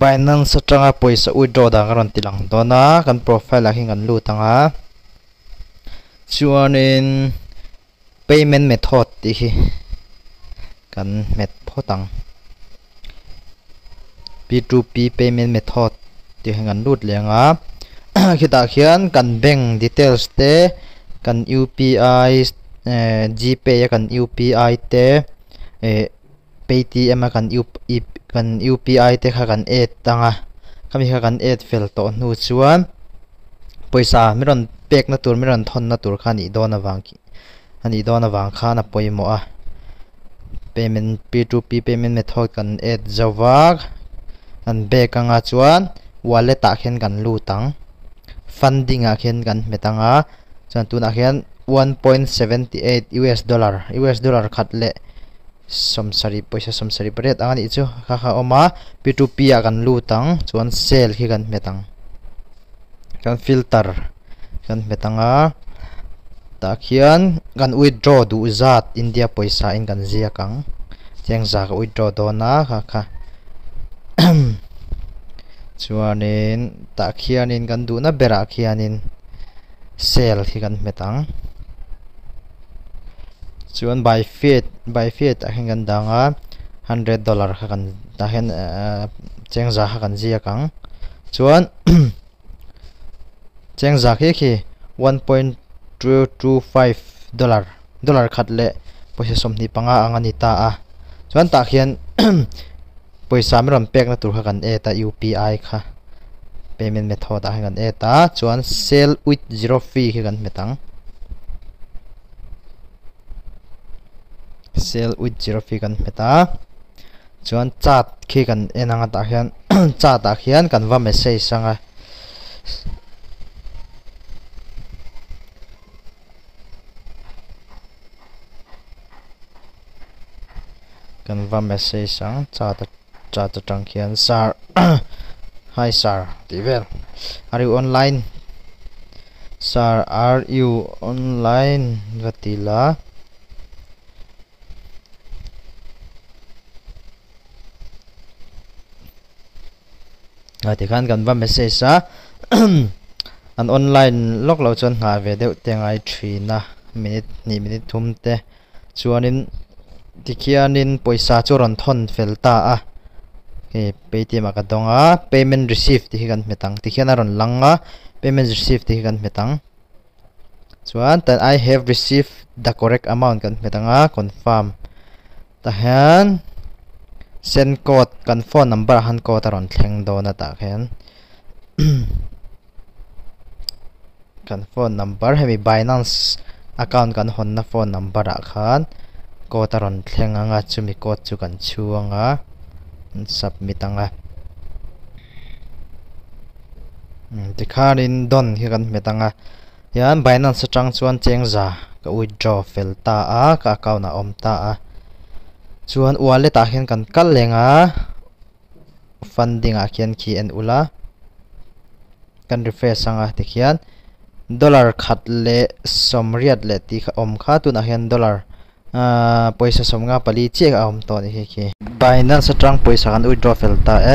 Binance atanga pawisa withdraw dan ka rawn ti lang dawn a kan profile ah hian kan lut ang a chuanin payment method tih hi kan hmet phawt ang p2p payment method tih hi kan lut leh ang a khitah khian kan bank details te kan UPI eh gpay a kan UPI te eh. Paytm a kan kan UPI te kha kan add ang a, khami kha kan add fel tawh hnu chuan pawisa min rawn pekna tur min rawn thawnna tur kha a nih dawn avang a nih dawn avang khan a pawimawh a, payment P2P payment method kan add zo va, kan back anga chuan wallet ah khian kan lut ang, funding ah khian kan hmet ang a, chuan tunah khian 1.78 US dollar US dollar khat leh. Sawmsarih pawisa sawmsarih pariat ang a nih chu kha kha a awm a p two p ah kan lut ang chuan sale khi kan hmet ang chuan filter kan hmet ang a tah khian kan withdraw duh zat India pawisa in kan ziak ang cheng za ka withdraw dawn a kha kha chuanin tah khianin kan duhna berah khianin sale khi kan hmet ang. Chuan by fiat by fiat ah hian kan dang a hundred dollar kha kan tah hian ehh chengza kha kan ziak ang chuan chengza khi khi 1.225 dollar dollar khat leh pawisa 25 ang a ni ta a chuan tah khian pawisa min rawn pekna tur kha kan add a UPI kha payment method ah hian kan add a chuan sell with zero fee khi kan hmet ang sell with zero fee kan hmet a chuan chat khi kan en ang a tah hian chat ah khian kan va message ang a. Kan va message ang chat a chat atang khian sir hi sir tih vel are you online sir are you online va ti la a tikhan kan va message a an online lawk loh chuan nghah ve deuh te ngai thin a minute hnih minute thum te. Chuanin tikhianin pawisa chu a rawn thawn fel ta a, hei paytm ah ka dawng a, payment receive tih hi kan hmet ang tikhian a rawn lang a, payment receive tih hi kan hmet ang. Chuan tan I have received the correct amount kan hmet ang a, confirm tah hian send code kan phone number ah khan code a rawn thleng dawn a tah khian Kan phone number hemi Binance account kan hawnna phone number ah khan code a rawn thleng ang a chumi code chu kan chhuang a an submit ang a tikhanin done hi kan hmet ang a hian Binance atang chuan chengza ka withdraw fel ta a ka account ah a awm ta a chuan wallet ah hian kan kal leng a. Funding ah khian khi en ula kan refresh anga tikhian dollar khat leh sawmriat leh tih kha awm kha tunah hian dollar ahh pawisa 54 chiah a awm tawh a ni khi khi. Binance atang pawisa kan withdraw fel ta e.